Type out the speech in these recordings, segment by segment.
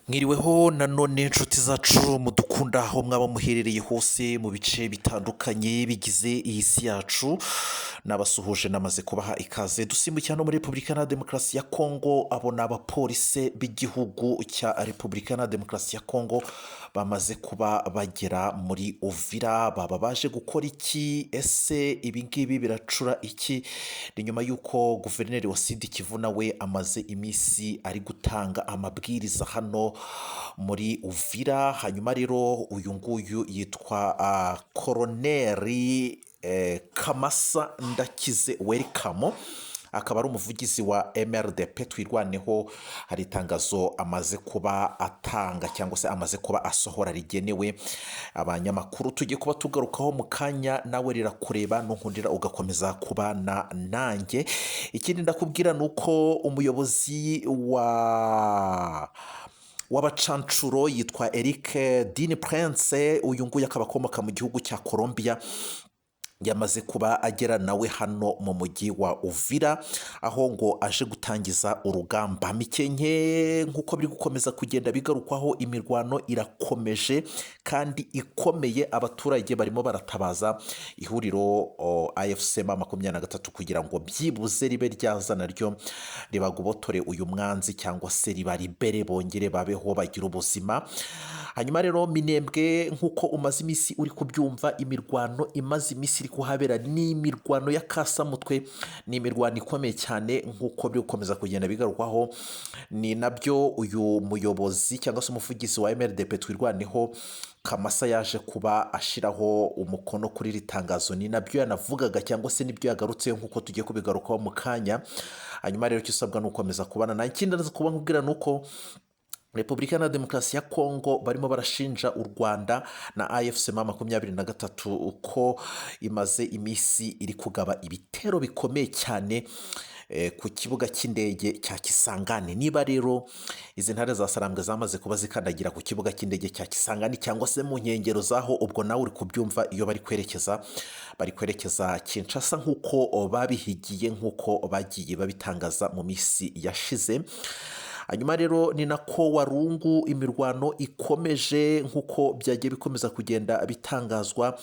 Mwiriweho nanone inshuti zacu mudukunda aho mwaba muherereye hose mu bice bitandukanye bigize iyi si yacu. Nabasuhuje, namaze kubaha ikaze. Dusimbukira no muri Repubulika na Demokarasi ya Kongo. Abo ni abapolisi b'igihugu cya Repubulika na Demokarasi ya Kongo bamaze kuba bagera muri Uvira. Baba baje gukora iki? Ese ibi ngibi biracura iki? Ni nyuma y'uko guverineri wa Sud Kivu nawe amaze iminsi ari gutanga amabwiriza hano muri Uvira. Hanyuma rero uyu nguyu yitwa Koroneri Kamasa Ndakize Welcome, akaba ari umuvugizi wa MRDP Twirwaneho. Hari itangazo amaze kuba atanga cyangwa se amaze kuba asohora rigenewe abanyamakuru, tugiye kuba tugarukaho mu kanya. Nawe rirakureba, nunkundira ugakomeza kubana nanjye. Ikindi ndakubwira ni uko umuyobozi wa w'abacancuro yitwa Eric Dini Prince, uyu nguyu akaba akomoka mu gihugu cya Colombia, yamaze kuba agera nawe hano mu mujyi wa Uvira, aho ngo aje gutangiza urugamba. Mikenke, nk'uko biri gukomeza kugenda bigarukwaho, imirwano irakomeje kandi ikomeye. Abaturage barimo baratabaza ihuriro AFC M23 kugira ngo byibuze ribe ryaza naryo ribagobotore uyu mwanzi, cyangwa se ribaribere bongere babeho bagire ubuzima. Hanyuma rero Minembwe, nk'uko umaze iminsi uri kubyumva, imirwano imaze iminsi iri kuhabera ni imirwano ya kasamutwe, ni imirwano ikomeye cyane nk'uko biri gukomeza kugenda bigarukwaho. Ni nabyo uyu muyobozi cyangwa se umuvugizi wa MRDP Twirwaneho Kamasa yaje kuba ashyiraho umukono kuri iri tangazo. Ni nabyo yanavugaga cyangwa se nibyo yagarutseho nk'uko tugiye kubigarukaho mu kanya. Hanyuma rero icyo usabwa ni ugukomeza kubana na. Ikindi ndaza kuba nkubwira ni uko Repubulika na Demokarasi ya Kongo barimo barashinja u Rwanda na AFC M23 uko imaze iminsi iri kugaba ibitero bikomeye cyane ku kibuga cy'indege cya Kisangani. Niba rero izi ntare za Sarambwe zamaze kuba zikandagira ku kibuga cy'indege cya Kisangani cyangwa se mu nkengero zaho, ubwo nawe uri kubyumva iyo bari kwerekeza, bari kwerekeza Kinshasa nk'uko babihigiye, nk'uko bagiye babitangaza mu minsi yashize. Hanyuma rero ni nako Warungu imirwano ikomeje nk'uko byagiye bikomeza kugenda bitangazwa.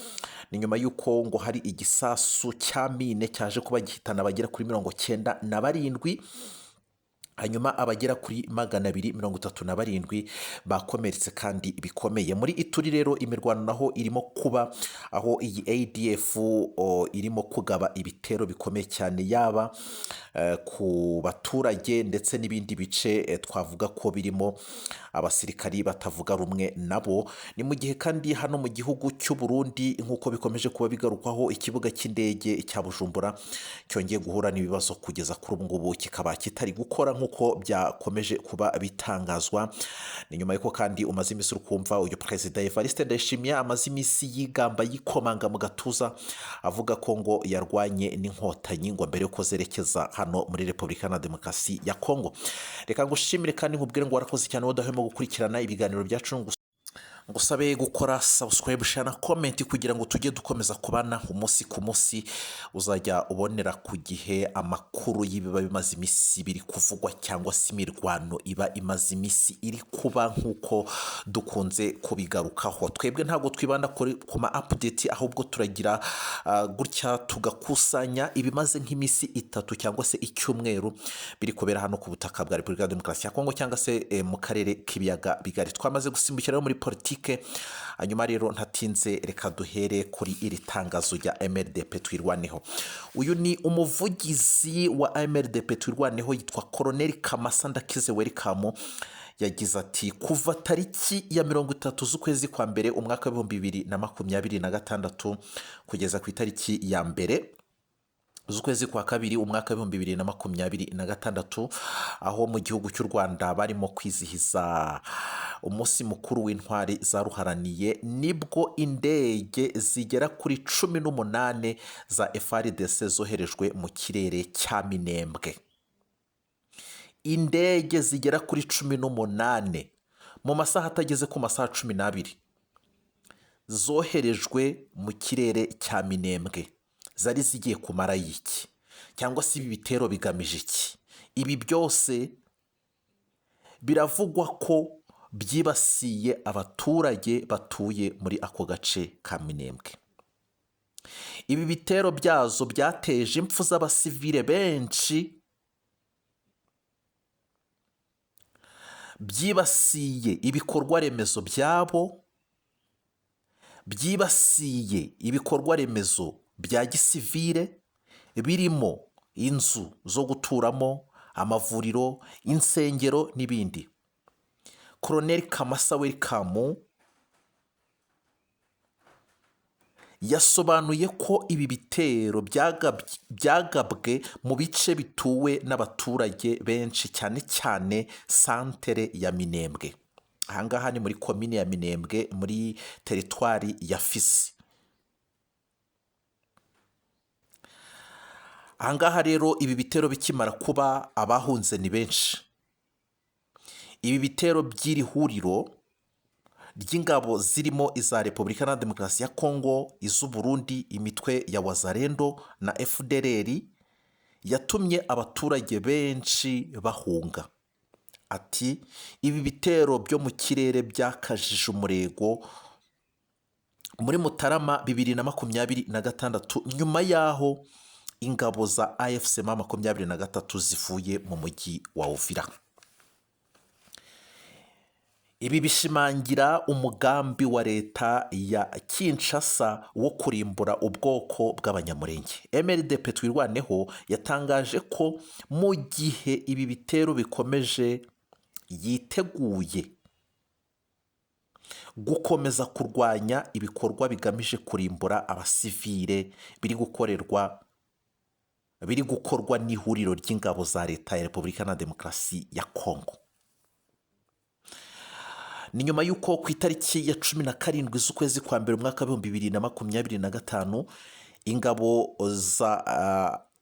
Ni nyuma y'uko ngo hari igisasu cya mine cyaje kuba gihitana abagera kuri 97, hanyuma abagera kuri 237 bakomeretse kandi bikomeye. Muri Ituri rero imirwano naho irimo kuba, aho iyi ADF irimo kugaba ibitero bikomeye cyane, yaba ku baturage ndetse n'ibindi bice twavuga ko birimo abasirikari batavuga rumwe nabo. Ni mu gihe kandi hano mu gihugu cy'u Burundi, nk'uko bikomeje kuba bigarukwaho, ikibuga cy'indege cya Bujumbura cyongeye guhura n'ibibazo, kugeza kuri ubu ngubu kikaba kitari gukora nk'uko byakomeje kuba bitangazwa. Ni nyuma y'uko kandi umaze iminsi uri kumva uyu perezida Evariste Ndayishimiye amaze iminsi yigamba, yikomanga mu gatuza, avuga ko ngo yarwanye n'Inkotanyi ngo mbere y'uko zerekeza hano muri Repubulika na Demokarasi ya Kongo. Reka ngushimire kandi nkubwire ngo warakoze cyane udahwema gukurikirana ibiganiro byacu. Ngusabe gukora subscribe, share na comment kugira ngo tujye dukomeza kubana umunsi ku munsi, uzajya ubonera ku gihe amakuru y'ibiba bimaze iminsi biri kuvugwa cyangwa se imirwano iba imaze iminsi iri kuba nk'uko dukunze kubigarukaho. Twebwe ntabwo twibanda ku ma update, ahubwo turagira gutya tugakusanya ibimaze nk'iminsi 3 cyangwa se icyumweru biri kubera hano ku butaka bwa Repubulika ya Demokarasi ya Kongo cyangwa se mu karere k'Ibiyaga Bigari. Twamaze gusimbukira rero muri politike. Hanyuma rero ntatinze, reka duhere kuri iri tangazo rya MRDP Twirwaneho. Uyu ni umuvugizi wa MRDP Twirwaneho, yitwa Koroneli Kamasa Ndakize Welcome. Yagize ati: "Kuva tariki ya 30 z'ukwezi kwa mbere umwaka w'2026 kugeza ku itariki ya 1 z'ukwezi kwa kabiri umwaka w'2026, aho mu gihugu cy'u Rwanda barimo kwizihiza umunsi mukuru w'intwari zaruharaniye, nibwo indege zigera kuri 18 za FARDC zoherejwe mu kirere cya Minembwe." Indege zigera kuri 18 mu masaha atageze ku masaha 12 zoherejwe mu kirere cya Minembwe, zari zigiye kumara iki? Cyangwa se ibi bitero bigamije iki? Ibi byose biravugwa ko byibasiye abaturage batuye muri ako gace ka Minembwe. Ibi bitero byazo byateje impfu z'abasivile benshi, byibasiye ibikorwa remezo byabo, byibasiye ibikorwa remezo bya gisivile birimo inzu zo guturamo, amavuriro, insengero n'ibindi. Koloneli Kamasa Welcome yasobanuye ko ibi bitero byagabwe mu bice bituwe n'abaturage benshi, cyane cyane santere ya Minembwe. Ahangaha ni muri komine ya Minembwe, muri teritwari ya Fizi. Ahangaha rero ibi bitero bikimara kuba, abahunze ni benshi. Ibi bitero by'iri huriro ry'ingabo zirimo iza Repubulika Iharanira Demokarasi ya Kongo, iz'Uburundi, imitwe ya Wazalendo na FDLR yatumye abaturage benshi bahunga. Ati ibi bitero byo mu kirere byakajije umurego muri Mutarama 2026, nyuma y'aho ingabo za AFC M23 zivuye mu mujyi wa Uvira. Ibi bishimangira umugambi wa leta ya Kinshasa wo kurimbura ubwoko bw'Abanyamulenge. MRDP Twirwaneho yatangaje ko mu gihe ibi bitero bikomeje yiteguye gukomeza kurwanya ibikorwa bigamije kurimbura abasivile biri gukorwa n'ihuriro ry'ingabo za leta ya Repubulika na Demokarasi ya Kongo. Ni nyuma y'uko ku itariki ya 17 z'ukwezi kwa mbere umwaka w'2025 ingabo za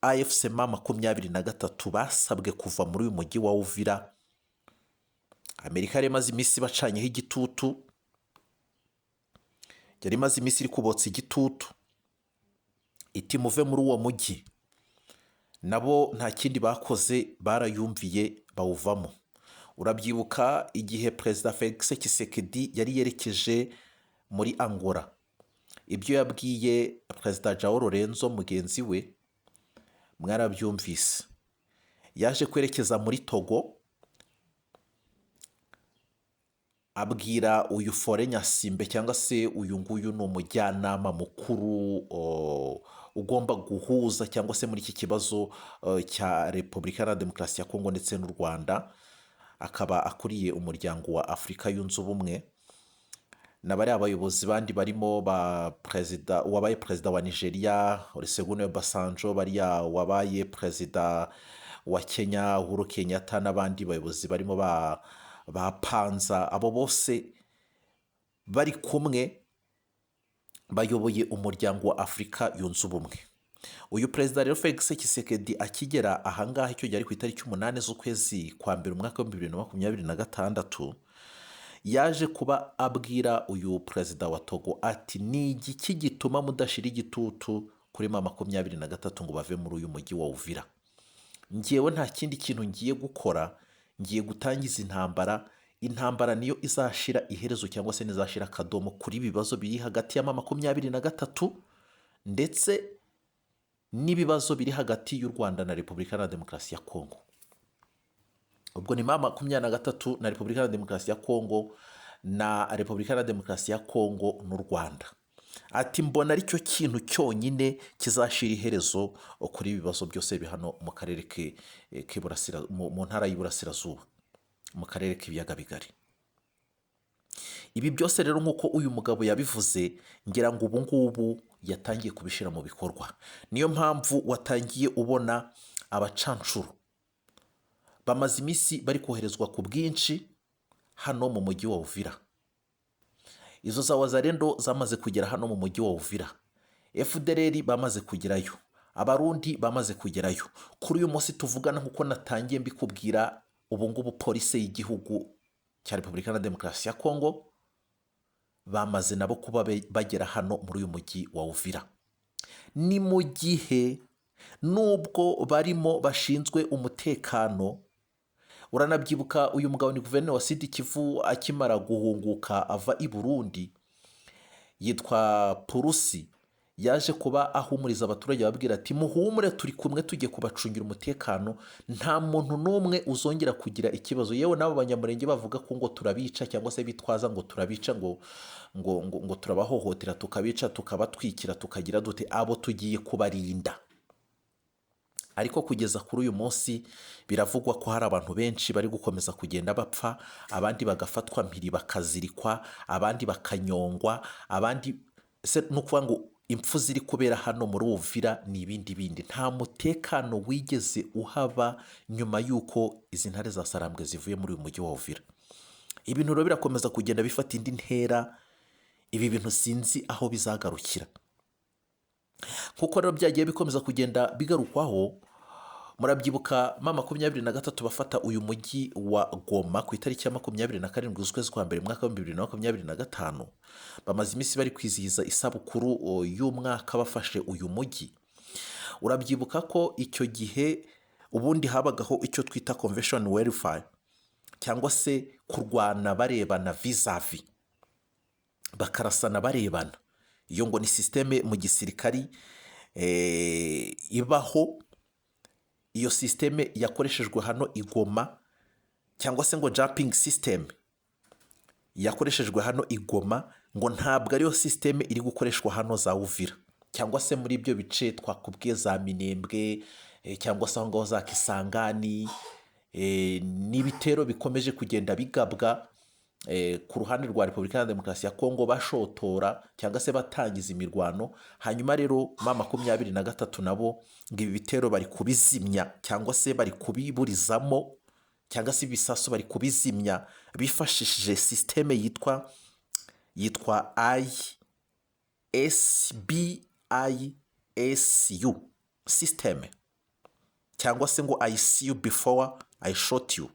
AFC M23 basabwe kuva muri uyu mujyi wa Uvira. Amerika yari imaze iminsi bacanyeho igitutu, yari imaze iminsi iri kubotsa igitutu iti muve muri uwo mujyi. Nabo nta kindi bakoze, barayumviye bawuvamo. Urabyibuka igihe Perezida Felix Tshisekedi yari yerekeje muri Angola, ibyo yabwiye Perezida João Lourenço mugenzi we mwarabyumvise. Yaje kwerekeza muri Togo abwira uyu Faure Nyasimbe, cyangwa se uyu nguyu ni umujyanama mukuru ugomba guhuza cyangwa se muri iki kibazo cya Repubulika Iharanira Demokarasi ya Kongo ndetse n'u Rwanda, akaba akuriye umuryango wa Afurika Yunze Ubumwe, na bariya bayobozi bandi barimo ba perezida wabaye perezida wa Nigeria Olusegun Obasanjo, bariya wabaye perezida wa Kenya Uhuru Kenyatta, n'abandi bayobozi barimo ba Panza, abo bose bari kumwe bayoboye umuryango wa Afurika Yunze Ubumwe. Uyu perezida rero Felix Tshisekedi akigera ahangaha, icyo gihe ari ku itariki 8 z'ukwezi kwa mbere umwaka w'2026, yaje kuba abwira uyu perezida wa Togo ati ni igiki gituma mudashira igitutu kuri M23 ngo bave muri uyu mujyi wa Uvira? Ngewe nta kindi kintu ngiye gukora, ngiye gutangiza intambara. Intambara niyo izashira iherezo cyangwa se nizashira akadomo kuri ibi bibazo biri hagati ya M23 ndetse n'ibibazo biri hagati y'u Rwanda na Repubulika Iharanira Demokarasi ya Kongo. Ubwo ni M23 na Repubulika Iharanira Demokarasi ya Kongo na Repubulika Iharanira Demokarasi ya Kongo n'u Rwanda. Ati mbona aricyo kintu cyonyine kizashira iherezo kuri ibi bibazo byose biri hano mu karere mu ntara y'Iburasirazuba, mu karere k'ibiyaga bigari. Ibi byose rero nk'uko uyu mugabo yabivuze, ngira ngo ubu ngubu yatangiye kubishyira mu bikorwa. Niyo mpamvu watangiye ubona abacancuro bamaze iminsi bari koherezwa ku bwinshi hano mu mujyi wa Uvira. Izo za Wazalendo zamaze kugera hano mu mujyi wa Uvira, FDLR bamaze kugerayo, Abarundi bamaze kugerayo. Kuri uyu munsi tuvugana, nk'uko natangiye mbikubwira, ubu ngubu polisi y'igihugu cya Repubulika na Demokarasi ya Kongo bamaze nabo kuba bagera hano muri uyu mujyi wa Uvira. Ni mu gihe nubwo barimo bashinzwe umutekano Uranabyibuka, uyu mugabo ni guverineri wa Sud Kivu, akimara guhunguka ava i Burundi, yitwa Purusi, yaje kuba ahumuriza abaturage, ababwira ati: "Muhumure, turi kumwe, tugiye kubacungira umutekano, nta muntu n'umwe uzongera kugira ikibazo." Yewe, n'abo Banyamurenge bavuga ko ngo turabica, cyangwa se bitwaza ngo turabica, ngo turabahohotera, tukabica, tukabatwikira, tukagira dute, abo tugiye kubarinda. Ariko kugeza kuri uyu munsi biravugwa ko hari abantu benshi bari gukomeza kugenda bapfa, abandi bagafatwa mpiri bakazirikwa, abandi bakanyongwa, abandi se ni ukuvuga ngo impfu ziri kubera hano muri Uvira ni ibindi bindi. Nta mutekano wigeze uhaba nyuma y'uko izi ntare za Sarambwe zivuye muri uyu mujyi wa Uvira. Ibintu rero birakomeza kugenda bifata indi ntera. Ibi bintu sinzi aho bizagarukira, kuko rero byagiye bikomeza kugenda bigarukwaho. Murabyibuka, M23 bafata uyu mujyi wa Goma ku itariki ya 27 z'ukwezi kwa mbere, mwaka wa 2025. Bamaze iminsi bari kwizihiza isabukuru y'umwaka bafashe uyu mujyi. Urabyibuka ko icyo gihe ubundi habagaho icyo twita convention warfare, cyangwa se kurwana barebana, vis-à-vis, bakarasana barebana. Iyo ngo ni système mu gisirikari ibaho. Iyo système yakoreshejwe hano i Goma, cyangwa se ngo jumping system yakoreshejwe hano i Goma, ngo ntabwo ariyo système iri gukoreshwa hano za Uvira, cyangwa se muri ibyo bice twakubwiye, za Minembwe, cyangwa se aho ngaho za Kisangani. N'ibitero bikomeje kugenda bigabwa ku ruhande rwa Repubulika ya Demokarasi ya Kongo, bashotora cyangwa se batangiza imirwano. Hanyuma rero M23 nabo ngo ibi bitero bari kubizimya, cyangwa se bari kubiburizamo, cyangwa se ibisasu bari kubizimya bifashishije système yitwa ISBISU system, cyangwa se ngo "I see you before I shot you".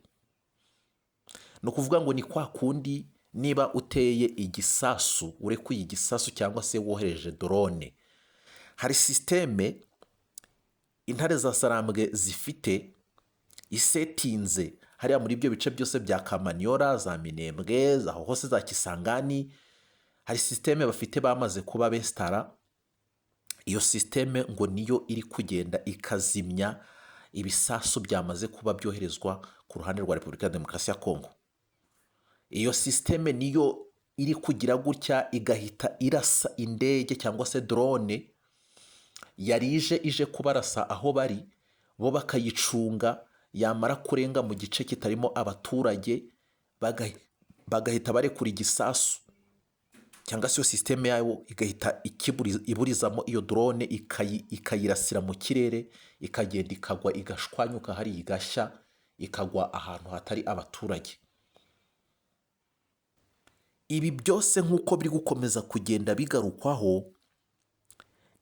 Ni ukuvuga ngo ni kwa kundi niba uteye igisasu, urekuye igisasu, cyangwa se wohereje drone, hari système intare za Sarambwe zifite isetinze hariya muri ibyo bice byose bya Kamaniyora, za Minembwe, aho hose za Kisangani. Hari système bafite bamaze kuba besitara. Iyo système ngo niyo iri kugenda ikazimya ibisasu byamaze kuba byoherezwa ku ruhande rwa Repubulika ya Demokarasi ya Kongo. Iyo système niyo iri kugira gutya igahita irasa indege cyangwa se drone yari ije kubarasa aho bari, bo bakayicunga, yamara kurenga mu gice kitarimo abaturage bagahita barekura igisasu, cyangwa se iyo système yayo igahita iburizamo iyo drone, ikayirasira mu kirere, ikagenda ikagwa, igashwanyuka hariya, igashya, ikagwa ahantu hatari abaturage. Ibi byose nk'uko biri gukomeza kugenda bigarukwaho,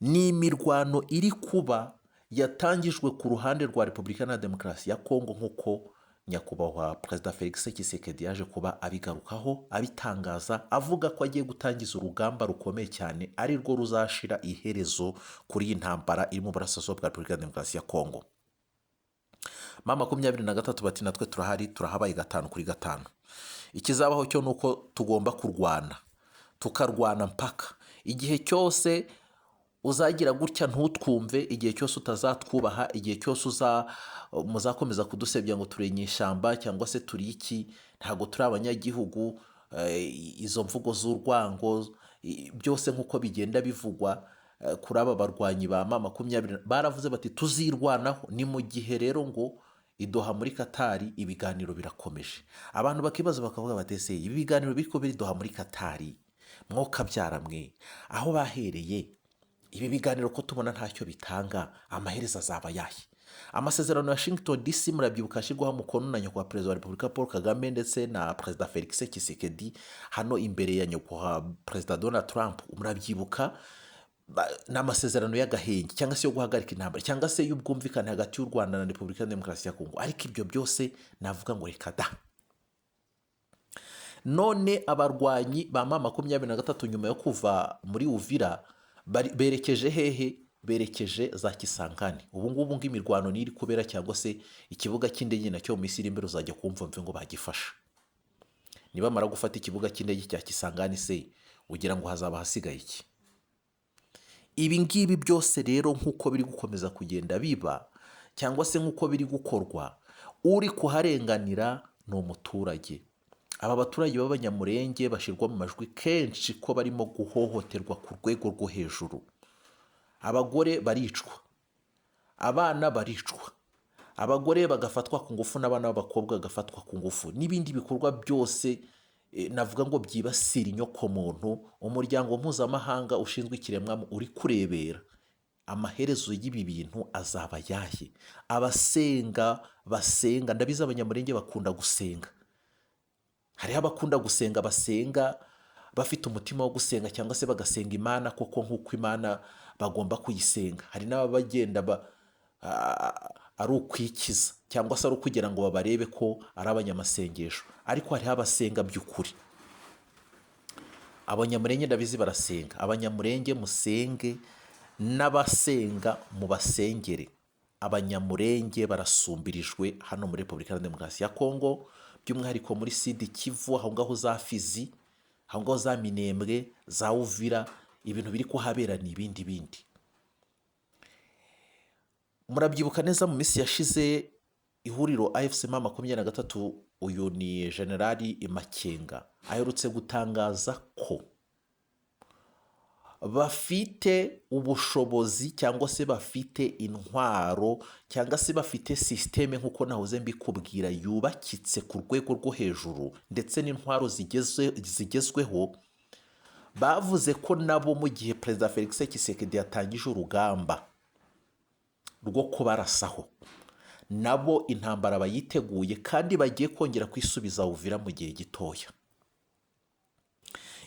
ni imirwano iri kuba yatangijwe ku ruhande rwa Repubulika na Demokarasi ya Kongo, nk'uko nyakubahwa Perezida Felix Tshisekedi yaje kuba abigarukaho, abitangaza, avuga ko agiye gutangiza urugamba rukomeye cyane, ari rwo ruzashira iherezo kuri iyi ntambara iri mu burasirazuba bwa Repubulika ya Demokarasi ya Kongo. M23 bati: "Natwe turahari, turahabaye gatanu kuri gatanu. Ikizabaho cyo ni uko tugomba kurwana, tukarwana mpaka igihe cyose uzagira gutya ntutwumve, igihe cyose utazatwubaha, igihe cyose muzakomeza kudusebya ngo turi inyeshyamba, cyangwa se turi iki, ntabwo turi abanyagihugu." Izo mvugo z'urwango byose nk'uko bigenda bivugwa kuri aba barwanyi ba M20, baravuze bati: "Tuzirwanaho." Ni mu gihe rero ngo i Doha muri Katari ibiganiro birakomeje. Abantu bakibaza, bakavuga bati: "Ese ibi biganiro biri kubera i Doha muri Katari, mwokabyara mwe, aho bahereye ibi biganiro ko tubona ntacyo bitanga, amaherezo azaba ayahe?" Amasezerano ya Washington DC, murabyibuka, ashyirwaho umukono na nyakubahwa Perezida wa Repubulika Paul Kagame ndetse na Perezida Felix Tshisekedi hano imbere ya nyakubahwa Perezida Donald Trump, murabyibuka, ni amasezerano y'agahenge, cyangwa se yo guhagarika intambara, cyangwa se y'ubwumvikane hagati y'u Rwanda na Repubulika ya Demokarasi ya Kongo. Ariko ibyo byose navuga ngo reka da. None abarwanyi ba M23 nyuma yo kuva muri Uvira berekeje hehe? Berekeje za Kisangani. Ubu ngubu ngo imirwano iri kubera, cyangwa se ikibuga cy'indege nacyo mu minsi iri imbere uzajya kumva mve ngo bagifashe. Nibamara gufata ikibuga cy'indege cya Kisangani se, ugira ngo hazaba hasigaye iki? Ibi ngibi byose rero, nk'uko biri gukomeza kugenda biba cyangwa se nk'uko biri gukorwa, uri kuharenganira ni umuturage. Aba baturage b'Abanyamurenge bashyirwa mu majwi kenshi ko barimo guhohoterwa ku rwego rwo hejuru. Abagore baricwa, abana baricwa, abagore bagafatwa ku ngufu, n'abana b'abakobwa bagafatwa ku ngufu, n'ibindi bikorwa byose navuga ngo byibasira inyokomuntu. Umuryango mpuzamahanga ushinzwe ikiremwamuntu uri kurebera. Amaherezo y'ibi bintu azaba ayahe? Abasenga basenga, ndabizi Abanyamurenge bakunda gusenga. Hariho abakunda gusenga, basenga bafite umutima wo gusenga, cyangwa se bagasenga Imana koko nk'uko Imana bagomba kuyisenga. Hari n'abagenda ari ukwikiza, cyangwa se ari ukugira ngo babarebe ko ari abanyamasengesho, ariko hariho abasenga by'ukuri. Abanyamurenge ndabizi barasenga. Abanyamurenge musenge, n'abasenga mubasengere. Abanyamurenge barasumbirijwe hano muri Repubulika ya Demokarasi ya Kongo, by'umwihariko muri Sud Kivu, aho ngaho za Fizi, aho ngaho za Minembwe, za Uvira. Ibintu biri kuhabera ni ibindi bindi. Murabyibuka neza, mu minsi yashize ihuriro AFC M23, uyu ni Generali Makenga, aherutse gutangaza ko bafite ubushobozi, cyangwa se bafite intwaro, cyangwa se bafite système, nk'uko nahoze mbikubwira, yubakitse ku rwego rwo hejuru, ndetse n'intwaro zigezweho. Bavuze ko nabo mu gihe Perezida Felix Tshisekedi yatangije urugamba rwo kubarasaho, nabo intambara bayiteguye kandi bagiye kongera kwisubiza Uvira mu gihe gitoya.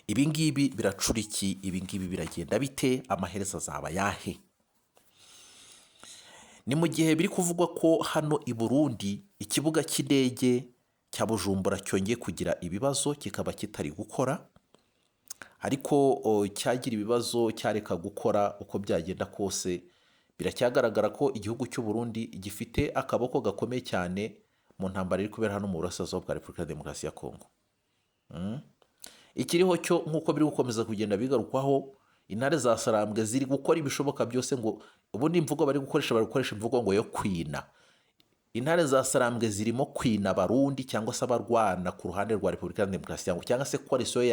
Ibi ngibi biracura iki? Ibi ngibi biragenda bite? Amaherezo azaba yahe? Ni mu gihe biri kuvugwa ko hano i Burundi ikibuga cy'indege cya Bujumbura cyongeye kugira ibibazo, kikaba kitari gukora. Ariko cyagira ibibazo, cyareka gukora, uko byagenda kose biracyagaragara ko igihugu cy'u Burundi gifite akaboko gakomeye cyane mu ntambara iri kubera hano mu burasirazuba bwa Repubulika ya Demokarasi ya Kongo. Ikiriho cyo, nk'uko biri gukomeza kugenda bigarukwaho, intare za Sarambwe ziri gukora ibishoboka byose ngo ubundi imvugo bari gukoresha, bari gukoresha imvugo ngo yo kwina. Intare za Sarambwe zirimo kwina Abarundi, cyangwa se abarwana ku ruhande rwa Repubulika ya Demokarasi ya Kongo, cyangwa se coalition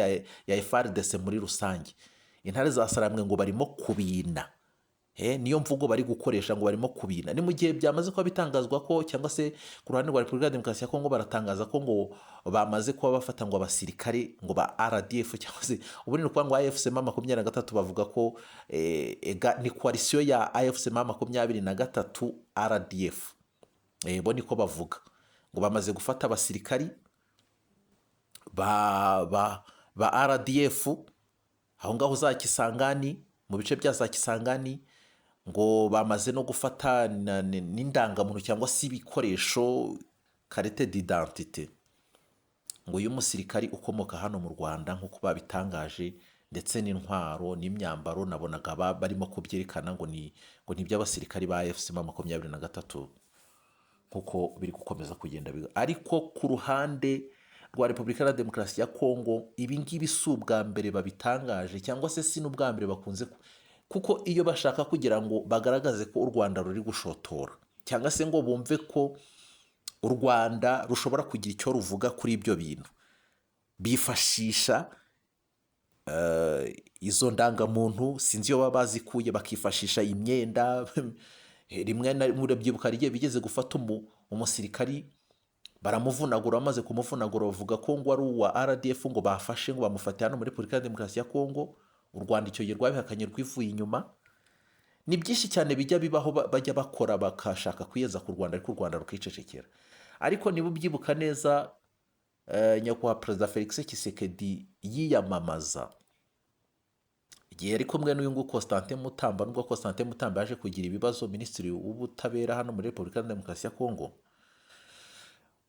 ya FARDC muri rusange. Intare za Sarambwe ngo barimo kubina. Niyo mvugo bari gukoresha, ngo barimo kubina. Ni mu gihe byamaze kuba bitangazwa ko, cyangwa se ku ruhande rwa Repubulika ya Demokarasi ya Kongo baratangaza ko ngo bamaze kuba bafata ngo abasirikare ngo ba RDF, cyangwa se ubundi ni ukuvuga ngo AFC M23. Bavuga ko ega ni coalition ya AFC M23 RDF. Bo niko bavuga, ngo bamaze gufata abasirikari ba RDF aho ngaho za Kisangani, mu bice bya za Kisangani, ngo bamaze no gufata n'indangamuntu cyangwa se ibikoresho, carte d'identité, ngo y'umusirikari ukomoka hano mu Rwanda nk'uko babitangaje, ndetse n'intwaro n'imyambaro nabonaga barimo kubyerekana, ngo ni iby'abasirikari ba AFC M23, nk'uko biri gukomeza kugenda biga. Ariko ku ruhande rwa Repubulika ya Demokarasi ya Kongo, ibi ngibi si ubwa mbere babitangaje, cyangwa se si n'ubwa mbere bakunze kuko iyo bashaka kugira ngo bagaragaze ko u Rwanda ruri gushotora, cyangwa se ngo bumve ko u Rwanda rushobora kugira icyo ruvuga kuri ibyo bintu, bifashisha izo ndangamuntu, sinzi iyo baba bazikuye, bakifashisha imyenda. Rimwe na rimwe urabyibuka hari igihe bigeze gufata umusirikari baramuvunagura. Bamaze kumuvunagura bavuga ko ngo ari uwa RDF ngo bafashe, ngo bamufate hano muri Repubulika ya Demokarasi ya Kongo. U Rwanda icyo gihe rwabihakanye rwivuye inyuma. Ni byinshi cyane bijya bibaho, bajya bakora bakashaka kwiyeza ku Rwanda, ariko u Rwanda rukicecekera. Ariko niba ubyibuka neza, Nyakubahwa Perezida Felix Tshisekedi yiyamamaza, igihe yari kumwe n'uyu nguyu Constantin Mutamba, nubwo Constantin Mutamba yaje kugira ibibazo, Minisitiri w'Ubutabera hano muri Repubulika ya Demokarasi ya Kongo,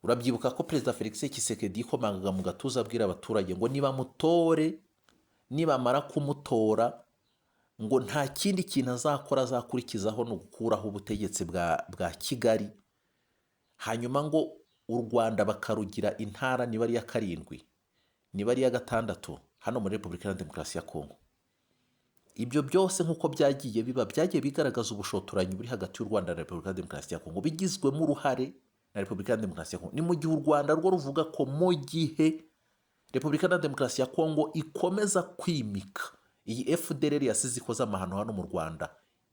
urabyibuka ko Perezida Felix Tshisekedi yikomangaga mu gatuza abwira abaturage ngo nibamutore, nibamara kumutora Ngo nta kindi kintu azakora, azakurikizaho ni ugukuraho ubutegetsi bwa Kigali, hanyuma ngo u Rwanda bakarugira intara, niba ari iya karindwi, niba ari iya gatandatu hano muri Repubulika ya Demokarasi ya Kongo. Ibyo byose nk'uko byagiye biba, byagiye bigaragaza ubushotoranyi buri hagati y'u Rwanda na Repubulika ya Demokarasi ya Kongo, bigizwemo uruhare na Repubulika ya Demokarasi ya Kongo. Ni mu gihe u Rwanda rwo ruvuga ko mu gihe Repubulika ya Demokarasi ya Kongo ikomeza kwimika iyi FDLR yasize ikoze amahano hano mu Rwanda,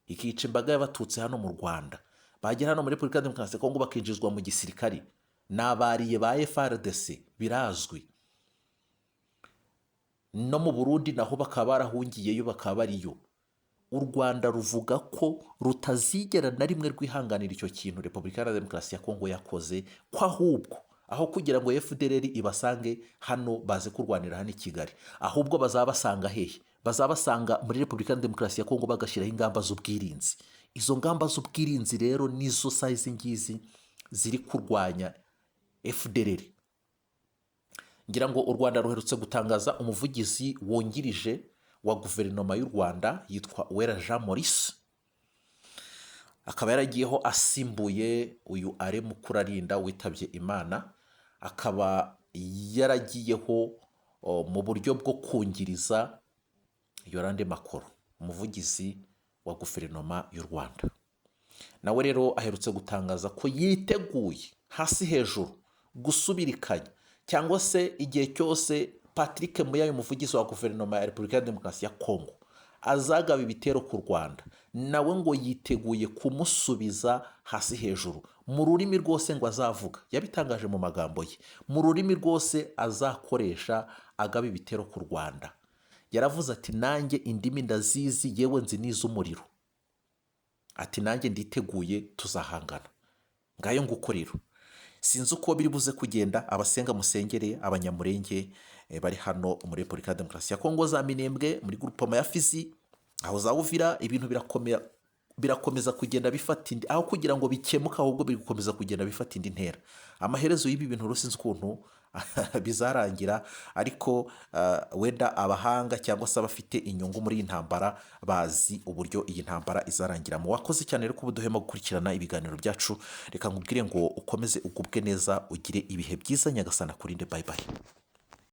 ikica imbaga y'Abatutsi hano mu Rwanda, bagera hano muri Repubulika ya Demokarasi ya Kongo bakinjizwa mu gisirikari, ni abariye ba FARDC birazwi, no mu Burundi naho bakaba barahungiyeyo, bakaba bariyo. U Rwanda ruvuga ko rutazigera na rimwe rwihanganira icyo kintu Repubulika ya Demokarasi ya Kongo yakoze, ko ahubwo aho kugira ngo FDLR ibasange hano baze kurwanira hano i Kigali, ahubwo bazabasanga hehe? Bazabasanga muri Repubulika ya Demokarasi ya Kongo, bagashyiraho ingamba z'ubwirinzi. Izo ngamba z'ubwirinzi rero nizo saa izi ngizi ziri kurwanya FDLR. Ngira ngo u Rwanda ruherutse gutangaza umuvugizi wungirije wa guverinoma y'u Rwanda yitwa Uwera Jean Maurice, akaba yaragiyeho asimbuye uyu Alain Mukurarinda witabye Imana, akaba yaragiyeho mu buryo bwo kungiriza Yolande Makolo, umuvugizi wa guverinoma y'u Rwanda. Nawe rero aherutse gutangaza ko yiteguye hasi hejuru gusubirikanya, cyangwa se igihe cyose Patrick Muyaya, umuvugizi wa guverinoma ya Repubulika ya Demokarasi ya Kongo, azagaba ibitero ku Rwanda, nawe ngo yiteguye kumusubiza hasi hejuru mu rurimi rwose ngo azavuga. Yabitangaje mu magambo ye, mu rurimi rwose azakoresha agaba ibitero ku Rwanda. Yaravuze ati: "Nanjye indimi ndazizi, yewe nzi n'iz'umuriro." Ati: "Nanjye nditeguye, tuzahangana." Ngayo nguko rero, sinzi uko biri buze kugenda. Abasenga musengere Abanyamurenge bari hano muri Repubulika ya Demokarasi ya Kongo, za Minembwe, muri groupement ya Fizi, aho za Uvira. Ibintu birakomera, birakomeza kugenda bifata indi, aho kugira ngo bikemuke ahubwo biri gukomeza kugenda bifata indi ntera. Amaherezo y'ibi bintu rero sinzi ukuntu bizarangira, ariko wenda abahanga cyangwa se abafite inyungu muri iyi ntambara bazi uburyo iyi ntambara izarangiramo. Wakoze cyane rero kuba uduhema gukurikirana ibiganiro byacu. Reka nkubwire ngo ukomeze ugubwe neza, ugire ibihe byiza. Nyagasana akurinde. Bye bye.